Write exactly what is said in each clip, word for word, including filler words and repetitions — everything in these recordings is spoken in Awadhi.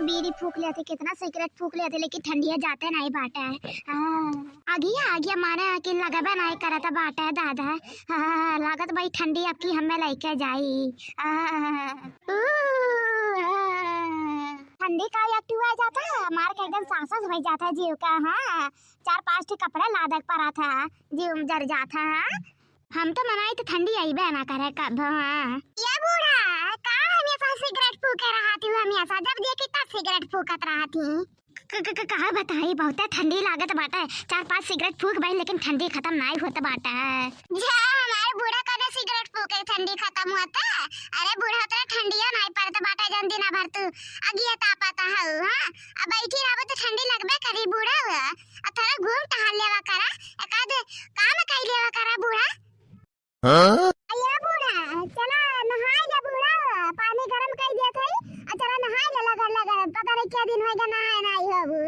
बीड़ी फूँक लेते, कितना सिगरेट फूँक लेते, लेकिन ठंडिया जाते नाहीं बाटे। हाँ, आगिया, आगिया मारे कि लगबे नाहीं करत बाटे दादा। हाँ, लागत भाई ठंडी अब की हमें लइके जाई। हाँ, ऊ, हाँ। ठंडी का एक्टिव आ जाता, मार के एकदम सांसस होइ जाता जीव का। हाँ, चार पाँच ठे कपड़ा लादक पड़ा था, जीव में जर जाता। हाँ, हम तो मनाई तो ठंडी अइबे ना करे कब। हाँ। ये बूढ़ा, का हमेशा सिगरेट फूँके रहती हो? हमेशा जब देखी तब सिगरेट फूँकत रहती। क-, क-, क-, का बताई, बहुते ठंडी लागत बाटे। चार पाँच सिगरेट फूँक बाई, लेकिन ठंडी खतम नाहीं होत बाटे। जा, हमारे बूढ़ा कने सिगरेट फूँके ठंडी खतम होता? अरे बूढ़ा, उतना ठंडिया नाहीं पड़त बाटे, जौन दिना भर तू अगिया तापत हऊ, हाँ? अब बैठी रहबे तो ठंडी लगबे करी बूढ़ा। अब थोड़ा घूम टहल लेवा करा, एकाध काम कई लेवा करा बूढ़ा। हाँ? अरे बूढ़ा, चला नहाए ले बूढ़ा, पानी गरम कई देत हई, आ चला नहाए ले लगर लगर, पता नहीं क्या दिन होइगा नहाए नाहीं होबू।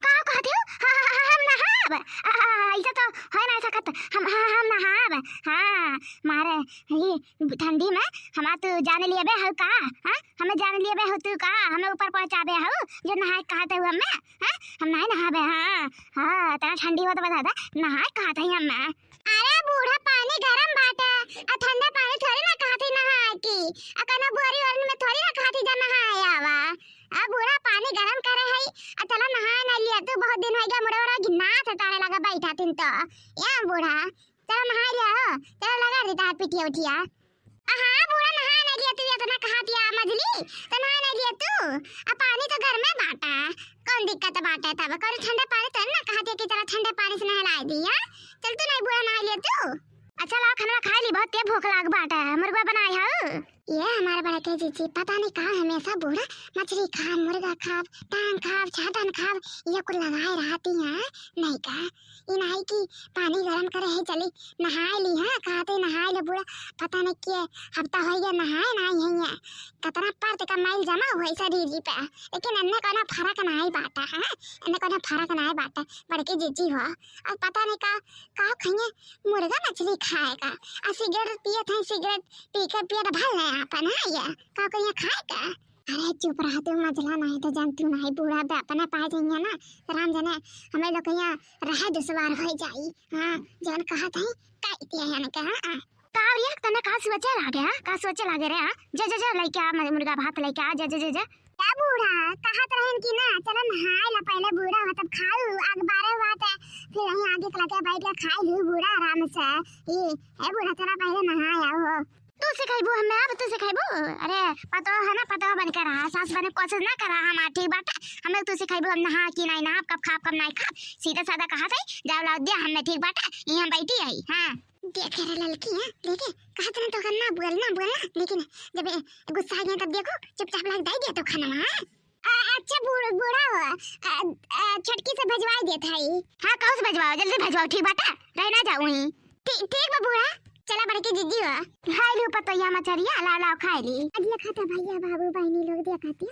का कहत हो? हाँ, हाँ, हाँ, हम नहाब? आ, आ, आ, ऐसा तो होइ नाहीं सकत, हम, हाँ, हम नहाब। हाँ, मारे ये ठंडी में हमार तू जान लियबे हऊ का? हाँ, हमें जान लियबे हऊ तू का? हमें ऊपर पहुँचाबे हऊ जो नहाए कहत हऊ हमें? हाँ, हम नाहीं नहाबे। हाँ, हाँ, इतना ठंडी होत बा दादा, नहाए कहत हई हमें। अरे बूढ़ा, पानी गरम बाटे, आ ठंडा पानी थोड़ी ना कहत हई नहाए की, आ कौनो बोरी ओरी में थोड़ी ना कहत हई जा नहाए आवा। आ बूढ़ा, पानी गरम करे हई, आ चला नहाए ना लिया तू, बहुत दिन होइगा, मुड़े उड़े घिन्ना से तारे लगा बैठा थिन तो। या बूढ़ा, चला नहाए लिया हो, चला लगा दी तार पिठिया उठिया। आ हाँ बूढ़ा, नहाए ना लिया तू, इतना कहत हया मझली, तो नहाए ना लिया तू। आ पानी तो गरमे बाटे, कौन दिक्कत बाटे तब, कौन ठंडे पानी तो ना कहत हया कि चला ठंडे पानी से नहलाए दी, हाँ? चल तू नाहीं बूढ़ा, नहाए लिया तू। अच्छा ला, खाना खाए ली, बहुत तेज भूख लाग बाटे, मुर्गा बनाए हऊ। ये हमारे बड़के जीजी, पता नहीं का हमेशा बूढ़ा मछली खाब, मुर्गा खाब, टांग खाब, छाटन खाब, ये कुल लगाए रहती हैं, नहीं का? ई नाहीं कि पानी गरम करे है, चली नहाए ली, हाँ, कहते नहाए ले बूढ़ा, पता नहीं के हफ्ता होइ गया नहाए नाहीं है, कतना परत का मैल जमा हुआ है शरीर जी पे, लेकिन एन्ने कौनो फरक नाहीं बाटे, हाँ, एन्ने कौनो फरक नाहीं बाटे, बड़की जीजी हो, और पता नहीं का, का खइए मुर्गा मछली खाए का, आ सिगरेट पियत हैं, सिगरेट पी के पेट भर ले आपन, हाँ, ये का कहिए खाए का? अरे चुप रह तू मझला, नाहीं तो जान तू नाहीं बूढ़ा बे अपने पाए जइया ना, तो राम जाने हमें लोग यहाँ रहे दुश्वार होइ जाई। हाँ, जौन कहत हई, कह दिया यानी के, हाँ। का रे, तने का सोचे लागे, हाँ? का सोचे लागे रे, हाँ? जा, जा, जा, लइके आ, म-, मुर्गा भात लइके आ, जा, जा, जा, जा। ए बूढ़ा, कहत रहन कि ना, चलो नहाए ला पहले बूढ़ा हो, तब खाऊ, आग बारे बात है, फिर यहीं आगे के लगे बैठ के खाए लू बूढ़ा आराम से। ई, ए बूढ़ा, चला पहले नहाए आओ हो। तू सिखाइबू हमें, अब तू सिखाइबू? अरे, पतोह है ना, पतोह बन के रहा, सास बने कोशिश ना करा हमार, ठीक बाटे? हमें तू सिखाइबू, हम नहा कि नाहीं नहाब, कब खाब, कब नाहीं खाब, सीधा साधा कहत हई, जाओ लाओ दे हमें, ठीक बाटे? यहीं हम बैठी हई, हाँ। देखे रे ललकी, हाँ, देखे, कहत ना तो करना, बोलना, बोलना, लेकिन जब ए, गुस्सा आ गया तब देखो, चुपचाप लाग दे दिया तो खाना, हाँ? आ, अच्छा बूढ़-, बूढ़ा हो, आ, आ, छोटकी से भेजवाई देत हई। हाँ, कहूँ से भेजवाओ, जल्दी भेजवाओ, ठीक बाटे? रह ना जाओ वहीं। ठीक, ठीक बा बूढ़ा, चला बड़की जीजी हो। खाए ली पतोहिया मछरिया, लाओ, लाओ, खाए ली। आ देखा था भैया, बाबू, बहिनी लोग देखा था,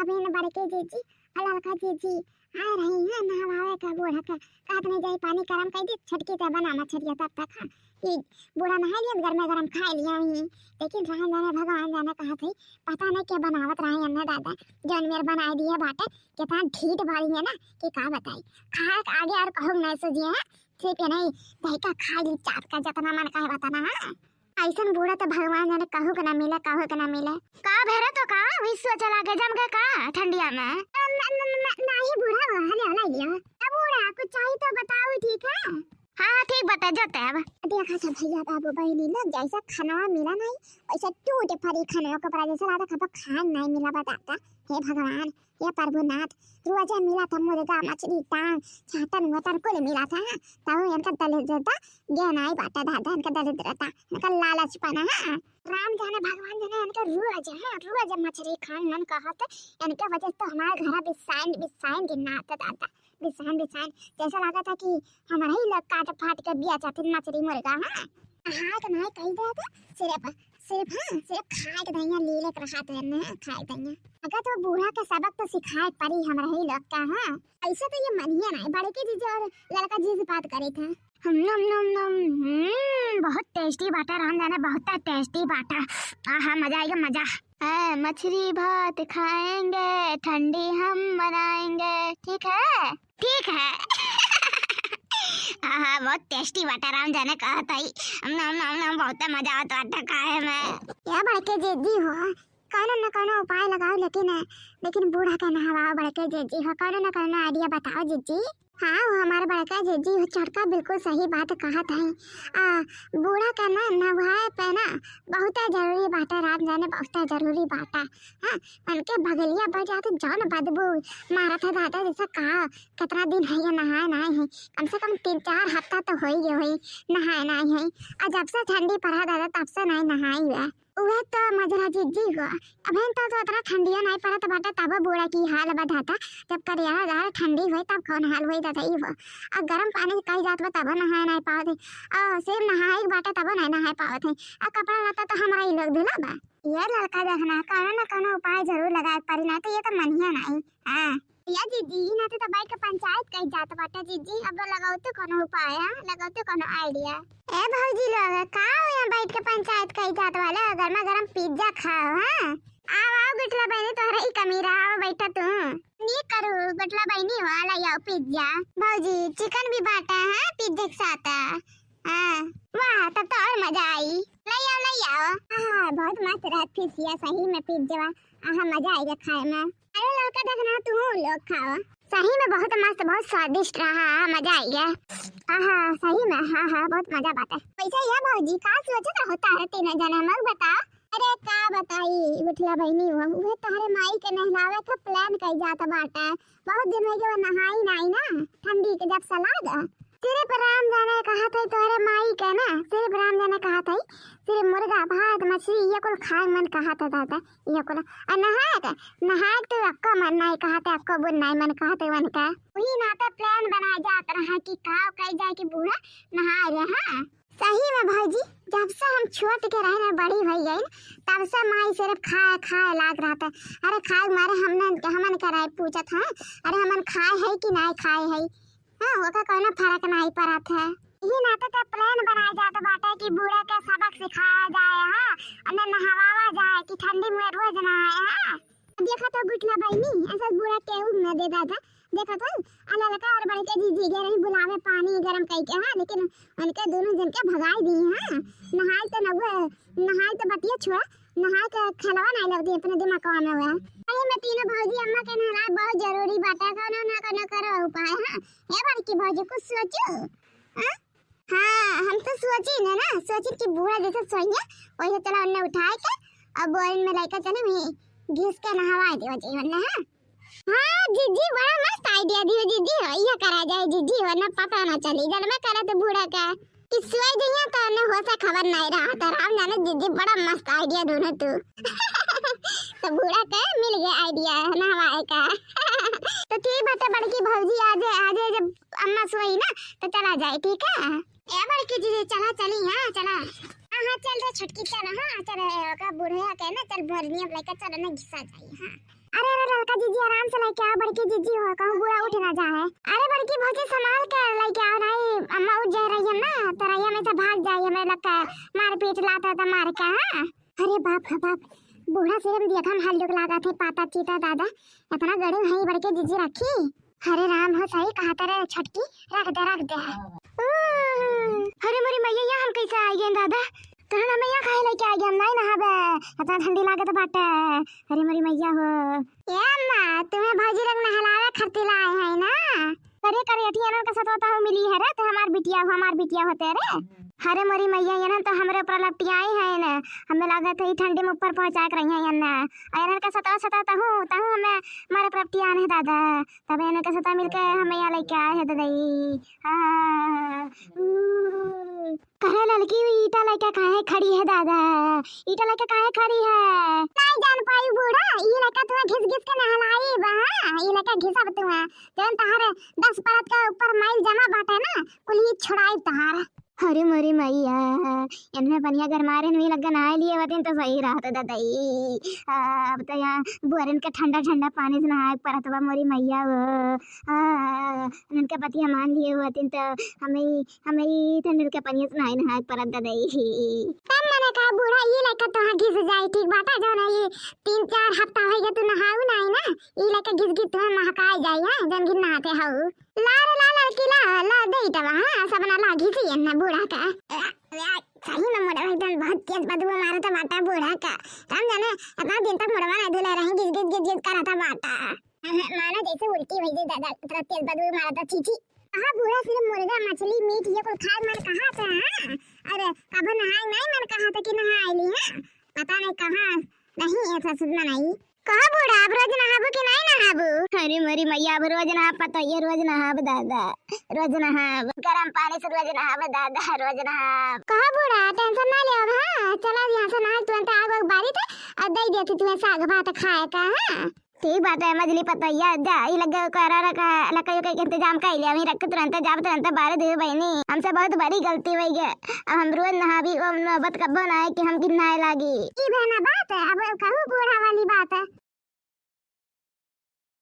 अब इन बड़के जीजी, आ लड़का जीजी, आ रही है नहवावे का बूढ़ा का, कहत नहीं जाई पानी गरम कर दी, छोटकी ते बना मछरिया तब तक, हाँ। ई बूढ़ा नहाए लिया, गरमे गरम खाए लिया ही। लेकिन रहन जाने, भगवान जाने कहत हई, पता नहीं के बनावत रहे अन्ने दादा, जौन मेर बनाए दिए बाटे, कितना ढीठ बाड़ी है ना, कि का बताई। खाए के आगे और कहूँ नहीं सोचिए हैं, सिर्फ ये नहीं, दही का खा ली चाट का, जितना मन कहे बताना, हाँ। ऐसन बूढ़ा तो भगवान जाने कहू के ना मिले, कहू के ना मिले। का भेरा तो का, वही सोचे लागे जम के का ठंडिया में? न-, न-, न-, न-, नहीं बूढ़ा, हले हला लिया। अब बूढ़ा, कुछ चाहिए तो बताओ, ठीक है? हाँ, हाँ, ठीक बता, जाते अब। देखा था भैया, बाबू, बहिनी लोग, जैसा खानवा मिला नहीं, वैसा टूट पड़ी खानवा के ऊपर, जैसे लागत खाबा खान नहीं मिला, बताता। हे भगवान, हे प्रभुनाथ, रोजे मिला था मुर्गा, मछली, टांग, छाटन, वटन कुल मिला था, तब इनका दलिद्रता गे नहीं बाटा दादा, इनका दलिद्रता, इनका लालचपना, हाँ। राम जाने, भगवान जाने, इनका रोज, हाँ, रोज मछली खान मन कहत, इनके वजह से तो हमारे घर बिसाइन, बिसाइन गिन्ना आता दादा। बिसान बिसान, जैसा लागत है कि हमारा ही लोग काट फाट के बिया चाहते मछली मुर्गा, हाँ? हाँ, तो नहीं कही दे तो सिर्फ, सिर्फ, हाँ, सिर्फ खाए के दहिया लीले के रहा तो ना खाए के दहिया। अगर तो बूढ़ा के सबक तो सिखाए पड़ी हमरा ही लोग का, हाँ? ऐसे तो ये मनिए ना, बड़के जीजी और लड़का जी से बात करे थे। नम, नम, नम, नम। हम्म, बहुत tasty बाटा राम जाने, बहुत tasty बाटा। आहा, मजा आइगा, मजा। ए, मछली भात खाएंगे, ठंडी हम बनाएंगे, ठीक है? ठीक है। आहा, बहुत tasty बाटा राम जाने कहत हई। नम, नम, नम, बहुत मजा आवत बाटा खाए में। या बड़के जिज्जी हो, कौनो न कौनो उपाय लगाओ, लेकिन, लेकिन बूढ़ा के नहवाओ बड़के जिज्जी हो, कौनो न कौनो idea बताओ जिज्जी। हाँ, वो हमार बड़का जिज्जी हो छोटका बिल्कुल सही बात कहत है। आ, बूढ़ा के ना नहवाए पे ना बहुते जरूरी बाटा राम जाने, बहुते जरूरी बाटा। हाँ, उनके बगलिया बैठ जाते, जौन बदबू मारत है दादा, जैसे का कितना दिन है ये नहाए नाई है, कम से कम तीन चार हफ्ता तो हो ही गए होई नहाए नाई है। और जब से ठंडी पड़ा दादा तब से नाई नहाई हुआ। उहे तो मजरा जिज्जी हो, अबहिन तो, तो इतना ठंडिया नाई पड़त बाटे तब बूढ़ा की हाल बा दादा। जब करिया दादा ठंडी होई तब कौन हाल होई दादा ई हो। आ गरम पानी कई जात बा तब नहाए नाई पावत है। आ सिर्फ नहाए के बाटे तब नाई नहाए पावत है। आ कपड़ा लत्ता तो हमरा ई लोग धुला बा। ये लड़का देखना, कौनो न कौनो उपाय जरूर लगाए के पड़ी, ना तो ये तो मनिया नाई। हाँ। या जिज्जी, ई नाते तो बैठ के पंचायत कई जात बाटे जिज्जी, अब लगाओ तो कौनो उपाय, हाँ? लगाओ तो कौनो idea। ए भौजी लोग, का हो यहाँ बैठ के पंचायत कई जात वाले, गरमा गरम pizza खाओ, हाँ? आओ, आओ गुठला बहिनी, तोहरा ई कमी रहा, आओ बैठा तू। नी करू, गुठला बहिनी हो, लाई आओ pizza। भौजी, chicken भी बाटा है pizza के साथ। हाँ, वाह, तब तो और मजा आई। लाई आओ, लाई आओ। आहा, बहुत मस्त रहत फिसिया, सही में pizza। आहा, मजा आइगा खाए में। अरे लड़का देखना, तू लोग खाओ। सही में बहुत मस्त, बहुत स्वादिष्ट रहा, मजा आइगा। आहा, सही में, हाँ, हाँ, बहुत मजा बाटे। वैसे या भौजी, का सोचत रहो तारे तीनों जने, हमको बताओ। अरे का बताई, गुठला बहिनी हो, उहे तोहरे माई के नहलावे के plan कई जात बाटे। बहुत दिन हो गए नहाई नाई ना, ठंडी के जब से लाग। सिर्फ राम जाने कहत है तोहरे माई के ना, सिर्फ राम जाने कहत है, सिर्फ मुर्गा, भात, मछली, ये कुल खाए मन कहत है दादा, ये कुल। आ नहाए के, नहाए के तो अक्को मन नाई कहत है, अक्को बुन नाई मन कहत है उनका। वही नाते plan बनाए जात रहा कि का कई जाए कि बूढ़ा नहाए ले, हाँ। सही में भौजी, जब से हम छोट के रहे ना, बड़ी होई गई, तब से माई सिर्फ खाए, खाए लाग रहत है। अरे खाए मारे हमने, हमन के राय पूछत है, अरे हमन खाए है कि नाई खाए है? हाँ, ओका कौनो फर्क नाई पड़त है। यही नाते तो plan बनाए जात बाटे कि बूढ़ा के सबक सिखाया जाए, हाँ, उन्हें नहवावा जाए कि ठंडी में रोज नहाए, हाँ। देखा तो गुठला बहिनी, ऐसा बूढ़ा केहू न दे दादा। देखा तो, आ ललका और बड़के जिज्जी गए रही बुलावे पानी गरम कई के, हाँ, लेकिन उनके दोनों जन के भगाई दी, हाँ। नहाए तो नहुए, नहाए तो बतिया छोड़ा, नहाए के खेलवा नाई लगती अपने दिमागवा में हुआ। अरे मैं तीनों भौजी अम्मा के नहला बहुत जरूरी बात है, कौनो ना कौनो करो उपाय, हाँ। हे बड़की भौजी कुछ सोचो, हाँ? हाँ, हम तो सोची ने ना, सोची कि बूढ़ा जैसे सोइए, वैसे चला उन्हें उठाए के, अब बोरिन में लेकर चले, वहीं घिस के नहवाए देवा जाई वरना, हाँ? हाँ, जिज्जी, बड़ा मस्त idea दियो, जिज्जी, हो, ये करा जाए, जिज्जी, वरना पता ना चली, जब मैं करा तो बूढ़ा का, कि सोई जइया तो उन्हें होश खबर नहीं रहा, तो राम जाने, जिज्जी, बड़ा मस्त idea दोनों तू। तो बूढ़ा के मिल गया idea नहवाए का। तो ठीक बात है, बड़की भौजी, आजे, आजे जब अम्मा सोई ना, तो चला जाए, ठीक है? ए बड़की दीदी, चला, चली, हाँ, चला। हाँ, हाँ, चल रे छोटकी, चल, हाँ, चल, ओका बुढ़िया के ना, चल, बोरनिया लेके चल, ना घिसा जाई, हाँ। अरे, अरे, ललका दीदी, आराम से लेके आओ, बड़की दीदी हो, कहूँ बूढ़ा उठ ना जाए। अरे, बड़की भौजी, संभाल के लेके आओ, नहीं, अम्मा उठ जाए रही है ना, तो रैया में से भाग जाए, हमें लगता है, मारपीट लाता था मार के, हाँ। अरे बाप रे बाप, बूढ़ा सिरम देखा में हल्लुक लागत है, पाता चीता दादा, इतना गड़े है बड़के जीजी रखी। अरे राम हो, सही कहा तेरे छोटकी, रख दे, रख दे। अरे मोरी मैया, यहाँ हम कैसे आ गए दादा? तहन हमें यहाँ काहे लेके आ गए? हम नहीं नहाबे, इतना ठंडी लागत बाटे। अरे मोरी मैया हो। ए अम्मा, तुम्हें भौजी लोग नहलावे खातिर लाए हैं ना? अरे करेठिया, इनन के सतवा तहु मिली है रे, ते हमार बिटिया हो, हमार बिटिया होते रे। अरे मोरी मैया, इनन तो हमरे ऊपर लपटियाई है ने, हमें लागत है ई ठंडी में ऊपर पहुँचा के रही है इनन। और इनन के सतवा सतवा तहु, तहु हमें मारे ऊपर लपटियान है दादा, तब इनन के सतवा मिलके हमें यहाँ लेके आए हैं ददई। हाँ, ऊ। कहे ललकी, ऊ ईटा लेके काहे खड़ी है दादा? ईटा लेके काहे खड़ी है? नहीं जान पाई बूढ़ा, ई लेके तुम्हें घिस घिस के नहलाई बा, ई लेके घिसब तुम्हें। जौन तहारे दस परत के ऊपर मैल जमा बाटे ना, कुल ही छुड़ाई तहार। अरे मोरी मैया, एन्ने पनिया गरमारे नुई लग्गा नहाए लिए होतिन तो सही रहत ददई। आ, अब तो यहाँ बुअरन के ठंडा ठंडा पानी से नहाए के परत बा मोरी मैया वो। आ, उनके पतिया मान लिए होतिन तो हमें, हमें तो नल के पनिया से नहाए, नहाए के परत ददई। तब मने का बूढ़ा, ई लइका तोहार घिस जाई, ठीक बाटा, जौन है ये तीन चार हफ्ता होइगा तू नहाऊ नाई ना, ई लइका घिस घिस तुम्हें महकाए जाई, हाँ, जौन घिन नहाते हऊ। ला रे ला लड़की ला, ला दे इटवा, हाँ, सबना ला घिसी एन्ना बूढ़ा का। आ, आ, सही में मुड़वा एकदम बहुत तेज बदबू मारत बाटा बूढ़ा का। हम जाने इतना दिन तक मुड़वा ना धुले रही, घिस घिस घिस घिस करत बाटा। मानो जैसे उल्टी हुई जी दादा, इतना तेज बदबू मारत, छी छी। कहा बूढ़ा सिर्फ मुर्गा, मछली, मीट ये कुल खाए मन कहा था, हाँ? अरे कब नहाए नहीं मन कहा था कि नहाए ली, हाँ? पता नहीं कहाँ नहीं ऐसा सुनना नहीं। कहा बूढ़ा, अब रोज नहाबू कि नहीं नहाबू? अरे मोरी मैया, अब रोज नहाब पतोहिया, रोज नहाब दादा, रोज नहाब। गरम पानी से रोज नहाब दादा, रोज नहाब। कहा बूढ़ा, tension ना लेब, हाँ? चला यहाँ से नहा, तुरंत आग वाग बारी थे और दे देती तुम्हें साग भात खाए का, हाँ? ठीक बात है मझली पतोहिया, जा ई लगे करा रखा लकड़ी के इंतजाम कर लिया, वहीं रख तुरंत जाब, तुरंत बारे दे बहनी, हमसे बहुत बड़ी गलती हुई है। अब हम रोज नहाबी, वो नौबत कब्बो ना है कि हम घिन नहाए लागी। ई बहना बात है, अब कहू बूढ़ा वाली बात है।